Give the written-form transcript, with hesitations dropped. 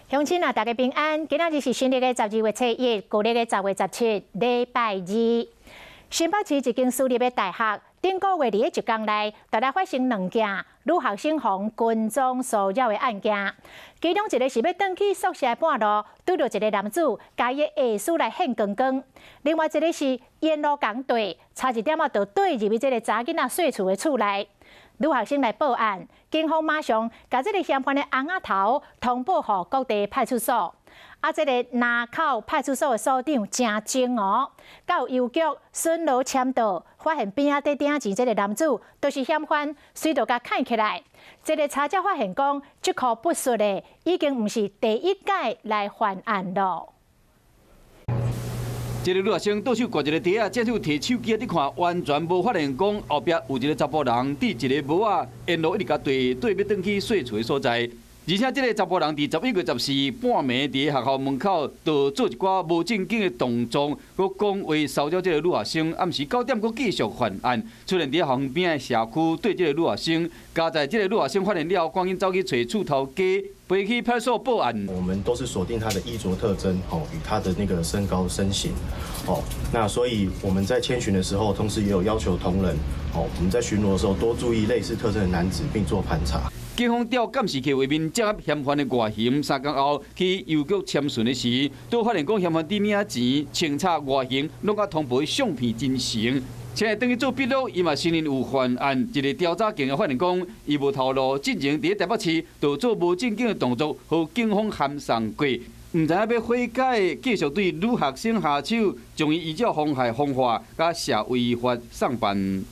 鄉親啊，大家平安。今仔日是新曆的12月初1，舊曆的10月17，禮拜二。新北市一間私立的大學，頂個月佇咧一工內，著來發生兩件女學生予跟蹤騷擾的案件。其中一個是欲轉去宿舍的半路，拄著一個男子，共伊的下事來獻光光；另外一個是沿路仝綴，差一點仔就綴入去這个查囡仔細厝的厝內。女學生來報案，警方馬上共這个嫌犯的尪仔頭通報予各地派出所。啊，這个林口派出所的所長誠精哦，到郵局巡邏簽到，發現邊仔佇領錢這个男子就是嫌犯，隨就共銜起來。這个查才發現講，這箍不實的已經毋是第一擺來犯案囉。這个女學生倒手掛一个袋仔，正手提手機仔佇看，完全無發現講後壁有一个查埔人佇一个帽仔沿路一直共綴綴欲轉去細厝的所在。而且這个查埔人佇11月14半暝佇學校門口，就做一寡無正經的動作，閣講話騷擾這个女學生。暗時9點閣繼續犯案，出現佇校園邊的社區對這个女學生，佳哉這个女學生發現了後，趕緊走去揣厝頭家，飛去派出所報案。我們都是鎖定他的衣着特徵，哦，與他的那個身高身形，哦，那所以我們在簽巡的時候，同時也有要求同仁，哦，我們在巡邏的時候多注意類似特徵的男子，並做盤查。警方調監視器畫面，掌握嫌犯的外形。3工後去郵局簽巡的時，都發現講嫌犯佇領錢、穿插外形，攏佮通報的相片真像。現在轉去做筆錄，伊嘛承認有犯案。一个調查警發現講，伊無頭路，進前佇咧台北市就做無正經的動作，予警方函送過。毋知影欲悔改，繼續對女學生下手，將伊依照妨害風化佮社會法送辦。